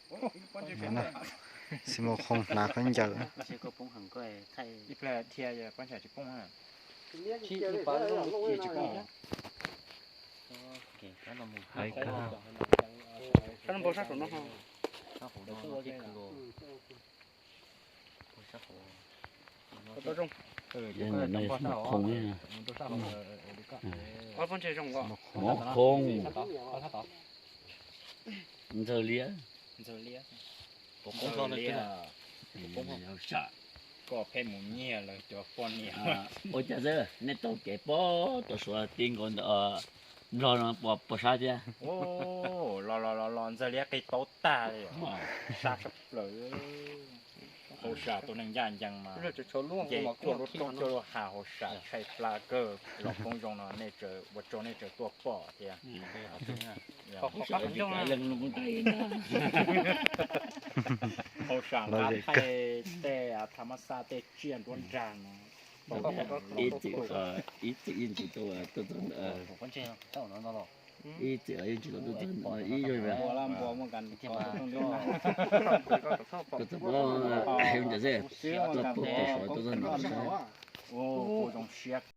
Xi Mus Khoom hnav khaub ncaws. Hais kawg. Khoom, Khoom, Ntxawg Liab. Koj pheej mus nyiag lawv cov poj niam. Ua cas xwb nej taug kev pob rau Suav ti nkaus ntawd, Nplog no puas sab thiab? Los los los los Ntxawg Liab qig taub tag li, sab tshaj plaws. Hauj sam tus neeg ncaj ncees mas nce cuaj lub roob cuaj lub hav, hauj sam tshaib plab kawg. Los koob zoo no nej tseem ua tsaug nej tseem tuaj pom thiab. Hauj sam nqa thaij tej tha mab xaj tej tsiaj nruab nrag no. Ib txwm, ib txwm yeej tsis tau tuaj txog ntawd. Ib txwm yeej tsis tau tuaj txog ntawd ib zaug. Tuaj txog pob, hais ncas xwb, tuaj pug tau Suav tuaj txog ntawd.